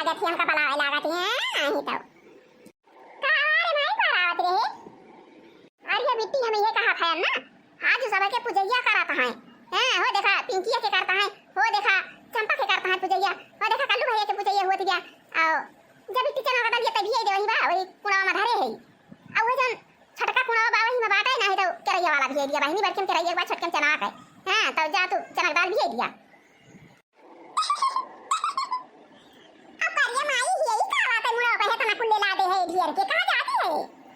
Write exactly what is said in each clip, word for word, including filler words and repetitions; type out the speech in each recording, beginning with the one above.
अथी हमका बलावे लागत है, नहीं तो। का रे माई, का आवत रहे? अरे बिट्टी, हम ये कहत है ना, आज सबके पुजैया करत हैं। हैं, हो देखा, पिंकिया के करता है, हो देखा, चंपा के करता है पुजैया, हो देखा, कल्लू भैया के पुजैया होत गया। आओ, जब बिट्टी चना का दलिया तभी आई देवही बा, वही कुड़वा में धरे है। अब वो जन छोटका कुड़वा बा, वही में बाटे, नहीं तो केरैया वाला भी आई दिया, बहिनी बड़के में केरैया के बाद छोटके में चना के। हाँ, तो जा तू चना के दाल भी आई दिया। अब करिया माई, यही का बात है, मुड़वा पे है तना कुल्ले लादे है ढेर के, कहाँ जाती है?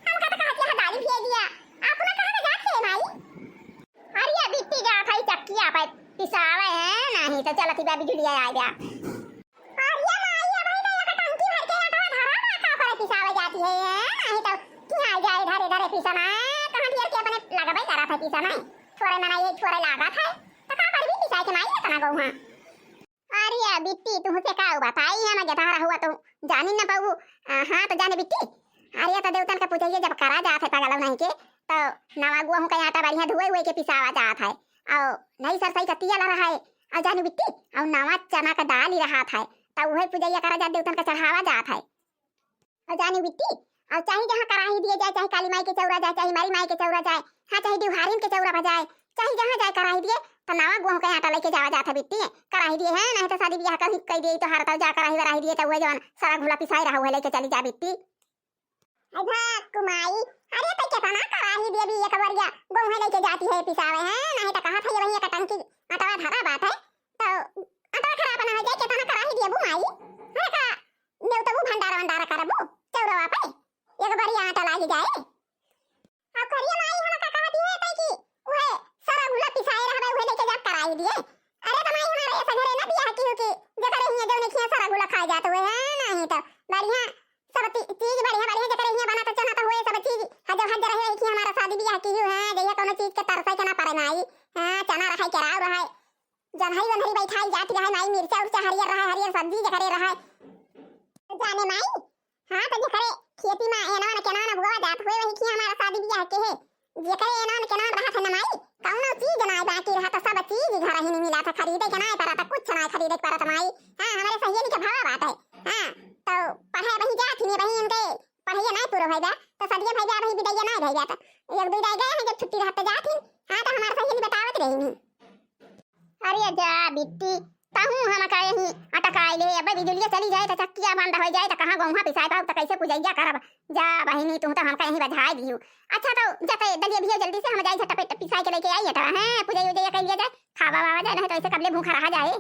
हम का तो कहत है दाली भेज दिया, आप ना कहाँ जाती है माई? अरे बिट्टी जात है चक्किया पे पिसावे है, नहीं तो चलती बा बिजुलिया आ गया। अरे माई, अब ही तो एक टंकी भर के आटा धरा ना का पर पिसावे जाती है, नहीं तो किहाँ जाए धरे धरे पिसना, कहाँ ढेर के अपने लगबे करत है पिसना, थोड़े मना ये थोड़े लागत है, तो का करबी पिसाए के माई इतना गौहा? अरे बिट्टी, तुहसे का बताई, हम जतहरा हुआ तो जानी न पाऊ। आ, हाँ तो जाने बिट्टी, अरे तो देवतन का पुजैया जब करा जात है पगलौ नहीं के, तो नवा गोहूँ का आटा बढ़िया धोए हुए के पिसावा जात है, और नई सरसई का तिया ला रहा है, और जाने बिट्टी, और नवा चना का दाल ही रहा है, तो वही पुजैया करा जात, देवतन का चढ़ावा जात है। और जानी बिट्टी, और चाहे जहाँ कराही दिए जाए, चाहे काली माई के चौरा जाए, चाहे मरी माई के चौरा जाए, हाँ, चाहे डिवहारिन के चौरा पर जाए, चाहे जहाँ जाए कराही दिए, तो नवा गोहूँ के आटा लेके जावा जात है बिट्टी, कराही दिए है, नहीं तो शादी ब्याह कहीं कह दिए तो हर तब जा कराही वराही दिए, तो वह जवन सारा घुला पिसाई रहा हुआ लेके चली जा बिट्टी। अरे भाग कुमाई, अरे तो कितना कराही दिए भी एक बरिया गोहूँ लेके जाती है पिसावे है, नहीं तो कहा था ये वही एक टंकी आटा धरा बात है, तो आटा खराब ना हो जाए, कितना कराही दिए बू माई, है का? नेउतबू भंडारा वंडारा करबू चौरवा पे, एक बारी आटा लागी जाए। अब करिया माई हम का कहती है तै कि उहे सारा घुला पिसाए रहबे, उहे लेके जात कराई दिए। अरे तो माई हमारे ऐसा घरे ना बियाह की हो कि जकरे हियां जौने खियां सारा घुला खाए जात हुए है, नहीं तो बढ़िया सब ती-, चीज बढ़िया बढ़िया जकरे हियां बना तो चना तो हुए सब चीज हजर हजर रहे कि हमारा शादी बियाह की हो है, जइया कोनो चीज के तरसे के ना पड़े माई। हाँ, चना रहे, केराव रहे, जन्हरी वन्हरी बैठाई जात रहे माई, मिर्चा उर्चा हरियर रहे, हरियर सब्जी जकरे रहे। जाने माई, हाँ, तो जकरे खेती में एनवन केनवन उगवा जात हुए, वही की हमारा शादी बियाह के है। जकरे एनवन केनवन रहा था न माई, कौनो चीज ना बाकी रहा, तो सब चीज घर ही नहीं मिला था, खरीदे के ना पड़ा था, कुछ ना खरीदे के पड़ा था माई। हाँ, हमारे सहेली के भावा बात है। हाँ, तो पढ़े वही जात ही नहीं, वही इनके पढ़ाई ना पूरा भइबा, तो सदिया भइबा, वही विदाइया ना भइबा, तो एक दो दाई गए हैं, जब छुट्टी रहत तो जात ही। हाँ, तो हमारे सहेली बतावत रही नहीं। अरे जा बिट्टी, तहूँ हमका यहीं अटकाई ले। अब बिजुलिया चली जाए तो चक्किया बंद हो जाए तो कहाँ गोहूँ पिसाए पाऊ तो कैसे पुजैया करब? जा बहिनी, तू तो हमका यहीं बझाए दिहू। अच्छा तो जते दलिया भिया जल्दी से हम जाए झटपट पिसाए के लेके आई हटवा, हैं, पुजैया उजैया कर लिया जाए, खावा वावा जाए, नहीं तो ऐसे कबले भूखा रहा जाए।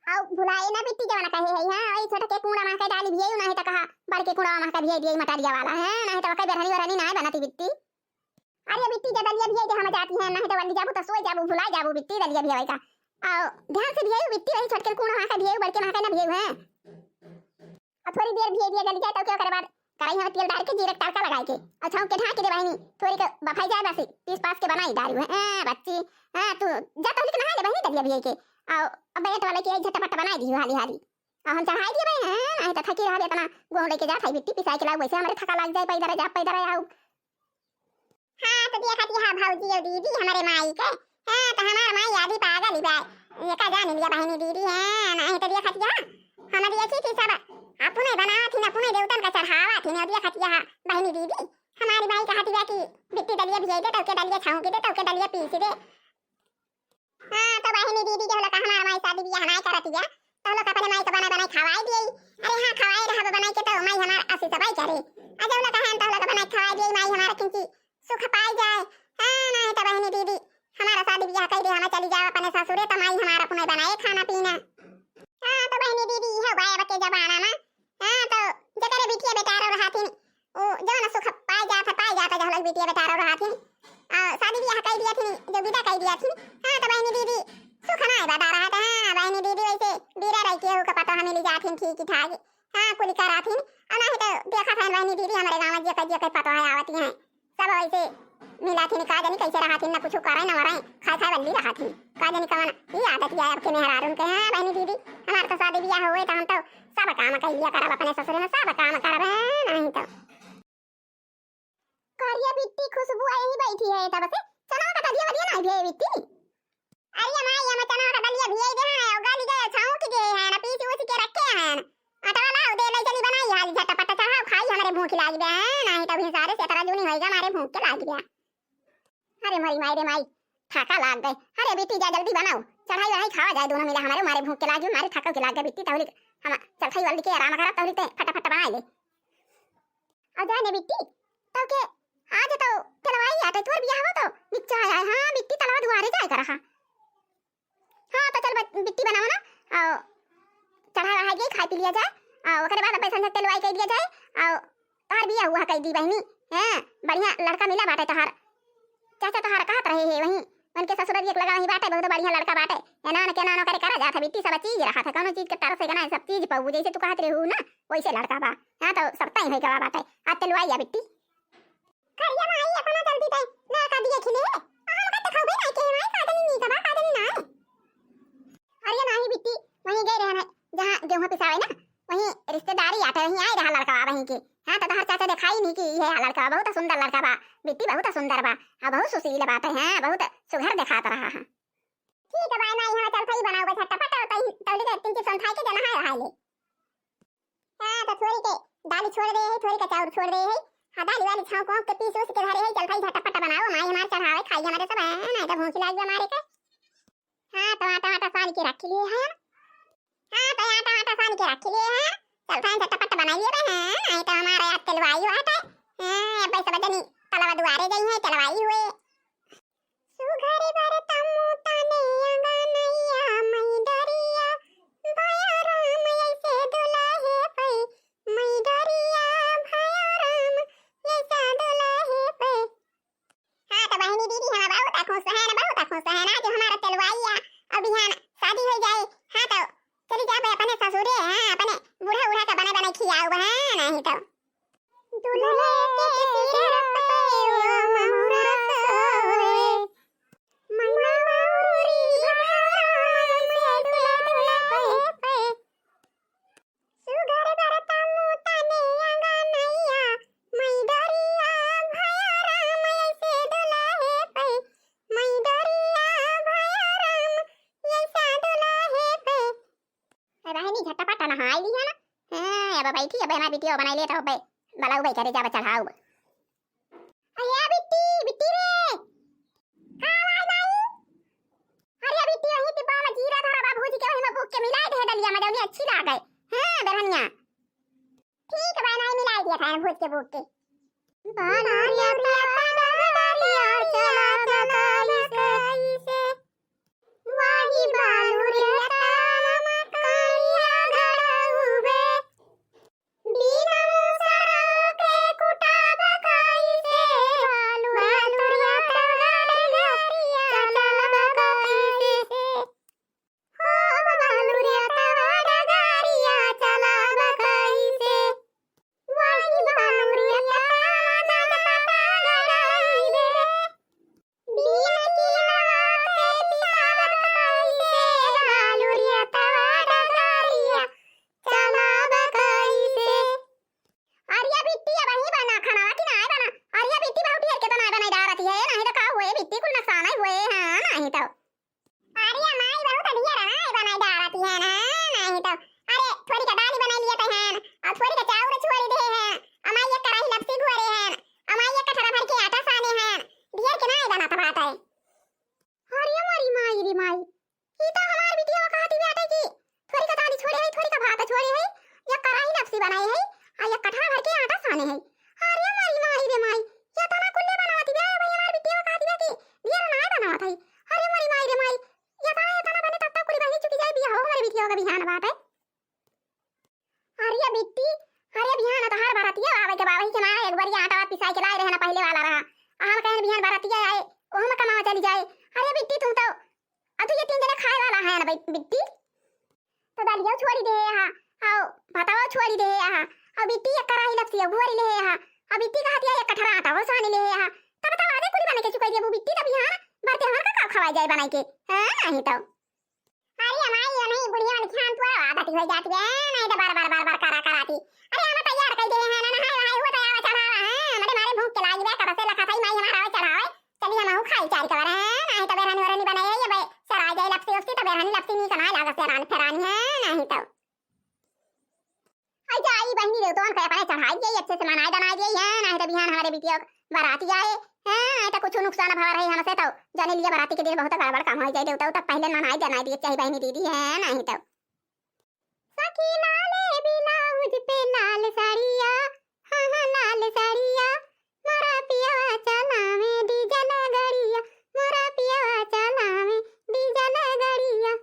आओ भुलाए ना बिट्टी जवाना कहे है, हाँ, वही छोटके कूड़ा माँ के डाली भिया, नहीं तो कहा बड़के कूड़ा माँ के भिया दिए मटारिया वाला, हैं, नहीं तो वकै बेरहनी वरहनी ना बनती बिट्टी। अरे बिट्टी, जे दलिया भियाई दे हम जाती हैं, नहीं तो वल्ली जाबू तो सोई जाबू, भुलाई जाबू बिट्टी दलिया भियाई का। आओ ध्यान से भियाई बिट्टी, वही छोटके कूड़ा माँ का भियाई, बड़के माँ का ना भियाई है। और थोड़ी देर भियाई दिया जल्दी जाए, तो क्या करे बाद कराही में तेल डाल के जीरे का तड़का लगाए के, और छौंक के ढाँक के दे बहिनी, थोड़ी के बफाई जाए बस, पीस पास के बनाई डारी है। ए बच्ची, हाँ, तू जा तो नहा ले बहिनी दलिया भियाई के। आओ अब बैठ वाले के झटपट बनाई दी हाली हाली। और हम चढ़ाई दिए भाई, हाँ, नहीं तो थकी रहा इतना गोहूँ लेके जात है बिट्टी पिसाई के लाओ, वैसे हमारे थका लग जाए, पैदल जा, पैदल आओ। हाँ, तो देखत यहाँ भौजी और दीदी हमारे माई के। हाँ, तो हमार माई आधी पागल ही बा। ये का जान लिया बहिनी दीदी, हाँ, नहीं तो देखत यहाँ हम देखी थी सब अपने बनावत ही, अपने देवतन का चढ़ावत ही, देखत यहाँ बहिनी दीदी हमारी माई कहती है कि बिट्टी दलिया भिजाई दे, तौके दलिया छौंकी दे, तौके दलिया पीस दे। हाँ, तो बहिनी दीदी, जो लोग हमार माई शादी बियाह नाई करत है, तो लोग अपने माई के बनाई बनाई खवाई दिए। अरे हाँ, खवाई रहब बनाई के, तो माई हमार आशीष बाई करे। आ जो लोग हैं, तो लोग बनाई खवाई दिए, माई हमार किंची सुख पाई जाए। हाँ, नहीं तो बहिनी दीदी, हमारा शादी बियाह कर दे, हम चली जाओ अपने ससुरे, तो माई हमार अपने बनाए खाना पीना। हाँ, तो बहिनी दीदी, यह बाय बके जमाना में हाँ, तो जकरे बिटिया बेटा रो रहथिन, उ जवन सुख पाए जात, पाए जात, जहलक बिटिया बेटा रो रहथिन। आ, शादी बियाह कई दिया थिन, जो विदा कई दिया थिन। हाँ, तो बहिनी दीदी, सुख ना है बता रहा था। हाँ, बहिनी दीदी, वैसे बीरा रही के हो के पता हमें ले जाथिन ठीक ही ठाक। हाँ, कुल करा थिन। आ, नहीं तो देखा था बहिनी दीदी, हमारे गाँव में जे कई, जे कई पता है आवती हैं। सब वैसे मिला थिन, का जानी कैसे रहा थिन, न कुछ करे न मरे, खाए खाए बल्ली रहा थिन। का जानी कवन ई आदत या अब के मेहरारून के। हाँ बहिनी दीदी, हमार तो शादी बियाह होए तो हम तो सब काम कर लिया करब अपने ससुरे में, सब काम करब, हैं, नहीं तो। करिया बिट्टी खुशबू यही बैठी है तब से, चना का दलिया वलिया नहीं भिए बिट्टी। अरे माई, हम चना का दलिया भिए दे हैं, उगा ली गए, छौंक गए हैं, ना पीस उस के रखे हैं। भूख के लाग गया। अरे मोरी माई रे माई, थाका लाग गए। अरे बिट्टी जा जल्दी बनाओ, चढ़ाई वढ़ाई खावा जाए दोनों मिला। हमारे मारे भूख के लाग गए, मारे थाका के लाग गए बिट्टी, तौली हम चलथई वल्दी के आराम करा, तौली ते फटाफट बनाए ले। और जाने बिट्टी, तो के आज तो तेलवाई आटे तोर बियाह हो तो निच्चा आए। हाँ बिट्टी, तलवा दुआरे जाए कर रहा। हाँ तो चल बच-, बिट्टी बनाओ ना, और चढ़ा वढ़ा के खाई पी लिया जाए, और ओकरे बाद अब संझा तेलवाई कर दिया जाए, और तोहार बियाह हुआ कई दी बहिनी। हैं, बढ़िया लड़का मिला बाटे तोहार। चाचा तोहार कहत रहे हैं वहीं, उनके ससुर एक लगा वहीं बाटे, बहुत बढ़िया लड़का बाटे। एनान के नानो करे करा जात है बिट्टी, सब चीज रहा था, कौनो चीज के तरस के ना, सब चीज पाऊ, जैसे तू कहत रहे हो ना, वैसे लड़का बा। हाँ तो सब तय होई गवा बाटे। आज तेलवाई आ बिट्टी। करिया माई, एतना जल्दी ते लड़का दिए खिले है। आ, हमका देखावे नाई के माई, का जनी नीक बा, का जनी नाई। अरे नाही बिट्टी, वहीं गए रहन है, जहाँ गेहूं पिसावे ना, वहीं रिश्तेदारी आटे, वहीं आए रहा लड़का वहीं के। हाँ, तो तोहर चाचा देखाई नहीं कि ये लड़का बहुत सुंदर लड़का बा, बिट्टी बहुत सुंदर बा, हाँ, बहुत सुशील बात है, हाँ, बहुत सुघर देखात रहा है। ठीक है भाई, माई, हम चलथई बनाओ बे झटपट, और तई तौली के तीन चीज संथाई के देना है रहा ले। हाँ, तो थोड़ी के दाल छोड़ दे है, थोड़ी के चाउर छोड़ दे है। हाँ, दाल वाली छौंक वौंक के पीस उस के धरे है, चलथई झटपट बनाओ, माई हमार चढ़ावे, खाई हमारे सब है, नहीं तो भूख लाग गई हमारे के। हाँ, तो आटा वाटा सान के रख लिए है। हाँ, तो आटा वाटा सान के रख लिए है, चलथई झटपट बनाई लेबे हैं, नहीं तो हमारे आज तेलवाई हुआ है। हाँ, अब सब जनी तलवा दुआरे गई है, तेलवाई हुए। सुघर बर तमु तने अंगनैया, मैडरिया, भया राम ऐसे दुलहे पे, मैडरिया, भया राम ऐसा दुलहे पे। हाँ, तो बहिनी दीदी, हम बहुत खुश हैं, बहुत खुश हैं, आज हमारा तेलवाइया, अब बिहान शादी हो जाए। हाँ, तो चली जाबे अपने ससुरे, हाँ, अपने बूढ़ा उढ़ा का बने बने खियाऊ, हाँ, नहीं तो। दुल्हे के सिर पे ओ महुरा सोहे, मैना मौरी भैरव से दुल्हे पे। सुघर बर तमु तने अंगनैया, मैडरिया भया राम ऐसे दुलहे पे, मैडरिया भया राम ऐसा दुलहे पे। ए बहिनी, झटपट नहाई ली है ना? हाँ, अब बैठी, अब हमार बिटिया बनाई ले तो अब बलाऊ बे करे जाब चढ़ाऊ। अरे बिट्टी, बिट्टी रे। का भाई माई? अरे बिट्टी, वही डिब्बा में जीरा धरा बा, भूज के वही में बूक के मिलाई दे दलिया में, जौनी अच्छी लागे। हाँ, बेरहनिया। ठीक बा, नहीं मिलाई दिया था भूज के बूक के। बालुरिया, बालुरिया, चला, चला, चला, इसे। वाही बालू रे तावा मकड़िया घड़ऊ बे। बिना मुसरा के कुटाब कइसे? बालू रे तावा डगरिया चलब कइसे? हो बालू रे तावा डगरिया चलब कइसे? वाही बालू रे तावा दांत काटा गड़ाई बे। बिना किनवा के पिसाब कइसे, बालू रे तावा डगरिया चलाब कइसे। अरिया बिट्टी, अबहीं बना खानावा कि नाय बना? अरिया बिट्टी, बहुत ढेर के तो नाय बनाई डारत है, नहीं तो का हुए बिट्टी, कुल नुकसान ही हुए, हाँ, नहीं तो। अरे माई, बहुत ढेर नाय बनाई डारत है ना, नहीं तो। अरे थोड़ी का दाल बनाई लिए तो हैं, और थोड़ी का चाउर छोड़ी दे हैं, अमाई एक कराही लपसी घोरे हैं, अमाई एक कटोरा भर के आटा साने हैं, ढेर के नाय बनात बाटे। अरे मोरी माई रे माई, ई तो हमार बिटिया कहती बाटे कि थोड़ी का दाल छोड़े है, थोड़ी का भात छोड़े है, एक कराही लपसी बनाए है, आ एक कटोरा भर के आटा साने है। अरे मोरी माई रे माई, या तना कुल्ले बनावती बे, भाई हमार बिटिया कहती बे कि ढेर नाय बनावत है। अरे मोरी माई रे माई, या तना, या तना बने तब तक कुली बहिनी चुकी जाए, बिया हो हमारे बिटिया का बिहान बाटे। अरे बिट्टी, अरे बिहान तोहार बरतिया आवे के बा, वही के मारे एक बारी आटा पिसाई के लाए रहे ना, पहले वाला रहा। आ हम कहन बिहान बरतिया आए, ओहू में कमावा चली जाए। अरे बिट्टी, तू तो, अब तू ये तीन जने खाए वाला है ना बि-, बिट्टी। तो दलिया छोड़ी दे हा, आओ भातावा छोड़ी दे हा, अब बिट्टी एक कराही लपसी घोरी ले हा, अब बिट्टी कहती है एक कटोरा आटा वो सानी ले हा। तब तो आधे कुली बने के चुकाई देबू बिट्टी, तब बिहान बरते हमार का, का खवाई जाए बनाई के, हाँ, नहीं तो। अरे माई, ये नहीं बुढ़िया वाली खान तू आदत हो जाती है, नहीं तो बार बार बार बार करा कराती। अरे हम तैयार कर दे हैं ना, नहाए वहाए हुआ तो आवा चढ़ावा है, हमारे मारे भूख के लागी बे, कब से लखा था माई हमारा आवा चढ़ावे, चली हम आहू खाई चार कवर है, नहीं तो बेरहनी वरहनी बनाए ये बे, सराय जाए लपसी उसी तो बेरहनी लपसी नहीं कनाए लागत से रान फेरानी है, नहीं तो। आई जाई बहिनी देवतवन के अपने चढ़ाई जाई, अच्छे से मनाई दनाई जाई है, नहीं तो बिहान हमारे बिटिया बराती आए, हैं, नहीं तो कुछ नुकसान भवा रही हमसे तो। जाने लिए बराती के दिन बहुत गड़बड़ काम होइ जाए, देवता उता पहले मनाई देना दिए चाहे बहनी दीदी, हैं, नहीं तो। सखी लाले ब्लाउज पे लाल साड़िया, हाँ, हाँ, लाल साड़िया, मोरा पियवा चलावे डीजल गड़िया, मोरा पियवा चलावे डीजल गड़िया।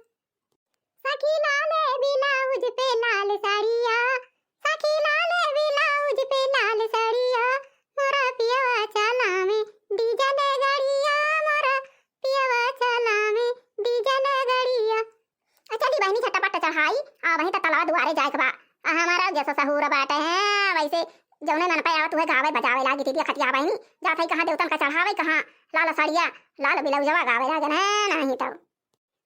सखी लाले ब्लाउज पे लाल साड़िया, सखी लाले ब्लाउज पे लाल साड़िया, मोरा पियवा चलावे डीजल गड़िया, मोरा पियवा चलावे डीजल गड़िया। आ चली बहिनी झटपट चढ़ाई, आ वहीं त तलवा दुआरे जाए के बा। आ हमारा जैसा सहूर बाटे हैं, वैसे जौने मन पे आवत उहे गावे बजावे लागी। दीदी खतिया बहिनी जात है कहाँ देवतन का चढ़ावे, कहाँ लाल साड़िया लाल ब्लाउजवा गावे लागे हैं, नहीं तो।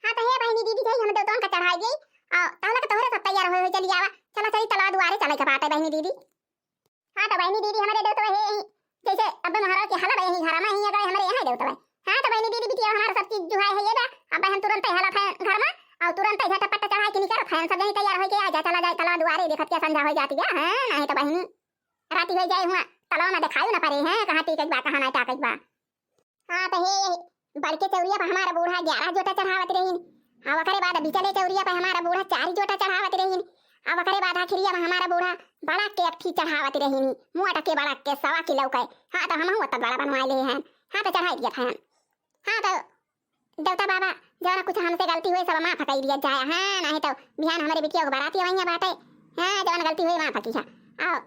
हाँ तो हे बहिनी दीदी जाई हम देवतन का चढ़ाई गई। आ तहला के तोहरे सब तैयार होए होए चली आवा। चला चली तलवा दुआरे चले के बाटे बहिनी दीदी। हाँ तो बहिनी दीदी हमरे देवतवा है यही, जैसे अब महाराज के हला बा यही घर में ही अगर हमरे यहाँ देवतवा। हाँ तो बहिनी दीदी बिटिया हमारा सब चीज जुहाए है ये बा। अब हम तुरंत ही हला फैन घर में और तुरंत ही झटपट चढ़ाई के निकल फैन सब जनी तैयार होके आ जा, चला जाए तलवा दुआरे, देखत क्या संझा हो जाती है। हाँ नहीं तो बहिनी राती हो जाए हुआ तलवा में दिखाई ना पड़े हैं कहाँ टीके बा कहाँ ना टाके बा। हाँ तो हे बड़के चौरिया पर हमारा बूढ़ा ग्यारह जोटा चढ़ावत रहीन। हाँ ओकरे बाद बिचले चौरिया पर हमारा बूढ़ा चार जोटा चढ़ावत रहीन। अब ओकरे बाद आखिरिया में हमारा बूढ़ा बड़ा के एक ठी चढ़ावत रहीन, मोटा के बड़ा के सवा किलो के। हाँ तो हम ओतन बड़ा बनवा ले हैं। हाँ तो चढ़ाई दिया था। हाँ तो देवता बाबा जौन कुछ हमसे गलती हुई सब माफ कई दिया जाए। हाँ नहीं तो बिहान हमारे बिटिया के बराती वहीं बाटे। हाँ जौन गलती हुई माफ की है। आओ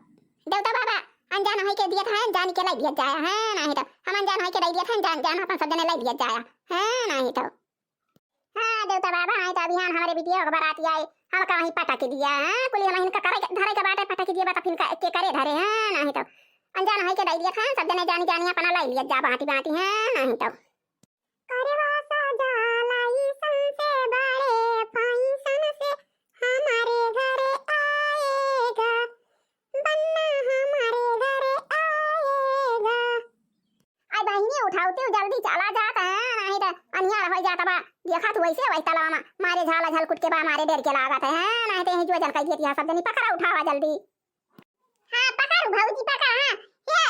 देवता बाबा अनजान होई के दिया था, अनजान के लाई दिया जाए। हाँ नहीं तो हम अनजान होई के लाई दिया था, अनजान जान अपन सब जने लाई दिया जाए। हाँ नहीं तो हाँ देवता बाबा आई तो बिहान हमारे बिटिया के बराती आए, हम का वहीं पटक दिया। हाँ कुली हम इनका करे धरे के बाटे पटक दिया बता फिर के करे धरे। हाँ नहीं तो अनजान होई के लाई दिया था, सब जने जानी जानी अपना लाई लिया जा बाटी बाटी। हाँ नहीं तो करवा सजा लाइसन से बड़े फैशन से हमारे घरे आएगा, बन्ना हमारे घरे आएगा। आई बहिनी उठाओ तू जल्दी चला जात है, नहीं तो अनियार हो जात बा। देखा तू वैसे वही तलावा में मारे झाला झलकुट के बा, मारे डर के लागत है, नहीं तो यही जो जन कह दिया सब जनी पकड़ा उठावा जल्दी। हाँ पकड़ भौजी पकड़। हाँ हे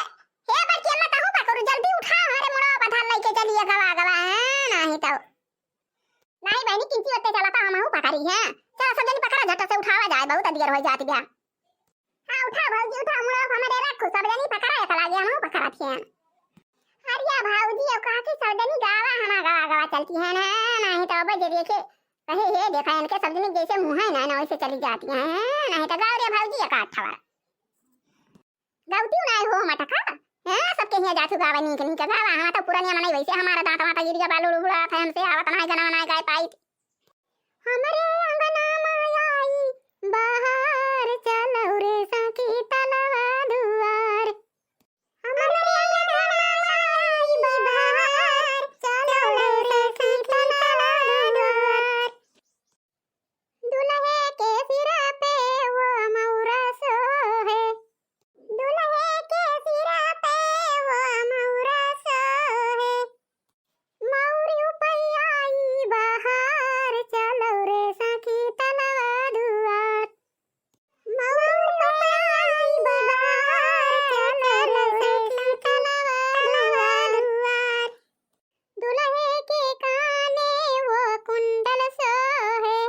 हे बड़की अम्मा तहू पकड़ू, जल्दी उठा हमारे मुड़वा पर धर लेके चलिए गवा गवा। हाँ नहीं तो नहीं बहनी किंची ओते चला तो हमहू पकड़ी। हाँ चला सब जनी पकड़ा झट से उठावा जाए, बहुत देर हो जाती बा। हाँ उठा भौजी उठा, मुड़वा पर हमारे रखो, सब जनी पकड़ा एक लागे हमहू पकड़ा थिए। अरे भौजी अब कहा कि सब जनी गावा हमारा गवा गवा चलती है ना, नहीं तो अब जे देखे कहे, "हे देखा, इनके सब दिन जैसे मुँह है ना, ना वैसे चली जाती हैं, नहीं तो गाँव रे भौजी एक आठ ठवार।" गलती ना हो मटका, हैं, सबके हियाँ जाथू गावा नीक नीक गावा, हम तो पुरनिया मनई वैसे हमारा दाँत वाँत गिर गया, बालू उड़ात है हमसे, आवत ना है जना ना गाय पाई। हमरे अंगना में आई बहार, चलो रे सखी तलवा दुआर। हमरे अंगना में आई बहार, चलो रे सखी तलवा दुआर। दुल्हे के सिरा पे वो मौरा सोहे, दुल्हे के सिरा पे वो मौरा सोहे। मौरी उपई आई बहार, चलो रे सखी तलवा दुआर। मौरी उपई आई बहार, चलो रे सखी तलवा दुआर। दुल्हे के काने वो कुंडल सोहे,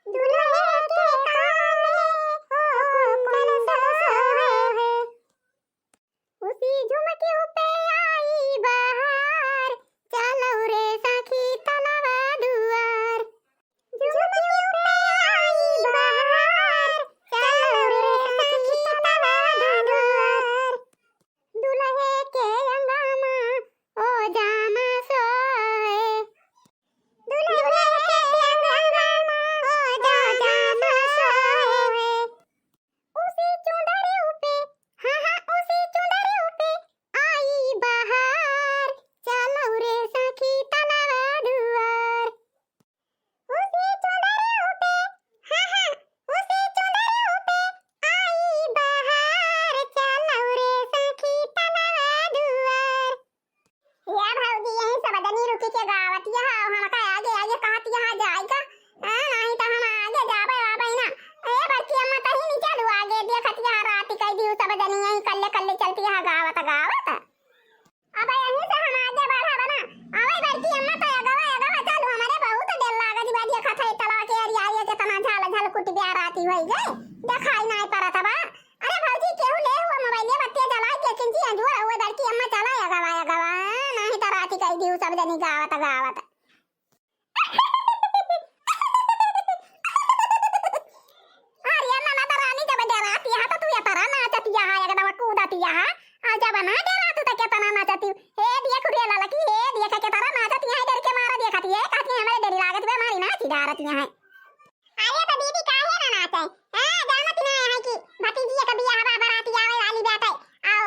दुल्हे के काने वो कुंडल सोहे। उसी झुमके पे आई बहार, चलो रे सखी तलवा दुआर। झुमके पे आई बहार, चलो रे सखी तलवा दुआर। दुल्हे के अंगमा ओ जामा सोहे, दुल्हे के अंगमा ओ जामा सोहे। उसी चुंदरी पे, हाँ, हाँ, उसी चुंदरी पे आई बहार, चलो रे सखी तलवा दुआर। उसी चुंदरी पे, हाँ, हाँ, उसी चुंदरी पे आई बहार, चलो रे सखी तलवा दुआर। या भौजी, यहीं सब जनी रुकी के गावत यह, हमका आगे आगे कहत यह जाए का? हाँ, नहीं तो हम आगे जाबे आबे ना। ए बड़की अम्मा, तही नहीं चलू आगे, देखत यह रात कह दी, सब जनी यहीं कल्ले कल्ले चलती यह गावत गावत। भई गए, देखाई नाहीं परत बा। अरे भौजी, केहू ले हुआ मोबाइलिया बत्तिया जलाई के किंची अंजोर हुए बड़की अम्मा चला अगवा अगवा, नाहीं त राती कई दिहू सब जनी गावत गावत। अरे ननद रानी जब डेरातिया है तो तू ये तरह नाचतिया है, एकदम कूदतिया है। और जब ना डेरातू तो केतना नाचती। हे देख रे ललकी, हे देख के तरह नाचतिया है, डर के मारा देखती है, कहती है हमारे डर लागत बे, हमारी नाची डारतिया है। अरे तो दीदी काहे ना नाचे? हाँ, जानत ना है कि भतीजिया का बियाह बा, बराती आवे वाली बाटे। आओ,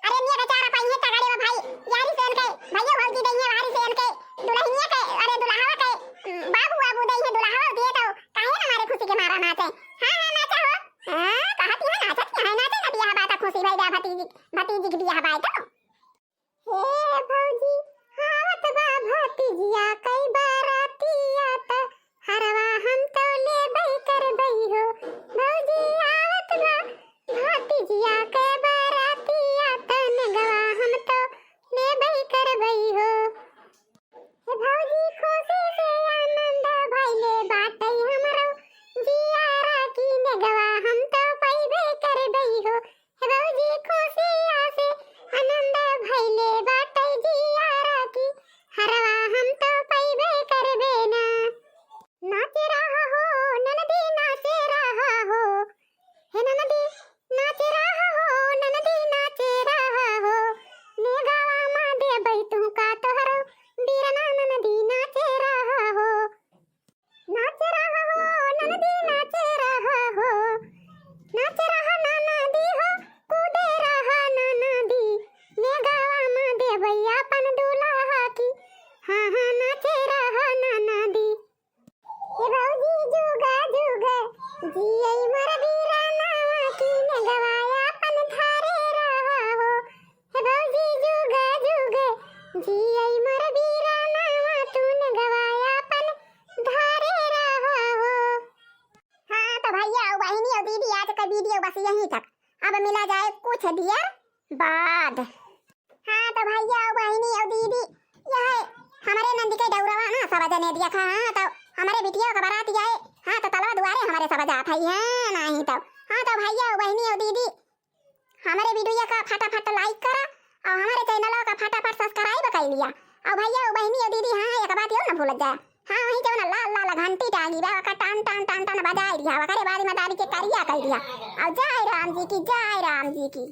अरे मियाँ का चारा पाई है तगड़े बा भाई, यारी से इनके, भैया भौजी दइहे वारी से इनके, दुल्हनिया के, अरे दुल्हवा के, उम, बाबू बाबू दइहे दुल्हवा दे तो, काहे ना मारे खुशी के मारा नाचे? हाँ, हाँ, नाचा हो। हाँ, कहती है नाचत क्या है, नाचे ना बियाह बात खुशी भाई बा भतीजी, भतीजी के बियाह बाय तो। हे भौजी, आवत बा भतीजिया कई बारातिया त हरवा हम तो लेबै करबै हो। भौजी, आवत बा भतीजिया कई बारातिया त नेगवा हम तो लेबै करबै हो। हे भौजी, खुशी से आनंद भइले बाटै हमरो जियारा की नेगवा हम तो पइबै करबै हो। हे भौजी, खुशिया से आनंद भइले बाटै जियारा की, हरवा हम तो पइबे करबे ना। नाच रहा हो ननदी, नाच रहा हो, हे ननदी, नाच रहा हो ननदी, नाच रहा हो, नेगवा मा देबै तुहका तोहरो बीरना ननदी, नाच रहा हो। नाच रहा हो ननदी, नाच रहा हो, नाच रहा ननदी हो, कूदे रहा ननदी, नेगवा मा देबै आपन दुल्हा की, हाँ, हाँ, नाच रहा ननदी। हे भौजी जुग जुग जियै मोर बीरनवा की, नेगवा आपन धारे रहा हो, हे भौजी जुग जुग जियै मोर बीरनवा, तू नेगवा आपन धारे रहा हो। हाँ, तो भैया और बहिनी और दीदी, आज का video बस यहीं तक। अब मिला जाए कुछ देर बाद। हाँ, तो भैया और बहिनी और दीदी, यह हमरे नंदी के डौरवा ना सब जने दिया खा। हाँ, तो हमरे बिटिया का बराती आए। हाँ, तो तलवा दुआरे हमरे सब जात है। हाँ, नाहीं तो। हाँ, तो भैया और बहिनी और दीदी, हमरे video का फटाफट like करा और हमरे channel का फटाफट subscribe कर लिया। और भैया और बहिनी और दीदी, हाँ, एक बात यो ना भूल जाए। हाँ, वही जौन लाल लाल घंटी टांगी बा, ओका टन टन टन टन बजाई दिया, ओकरे बाद में दाबी के करिया कर दिया। और जय राम जी की, जय राम जी की।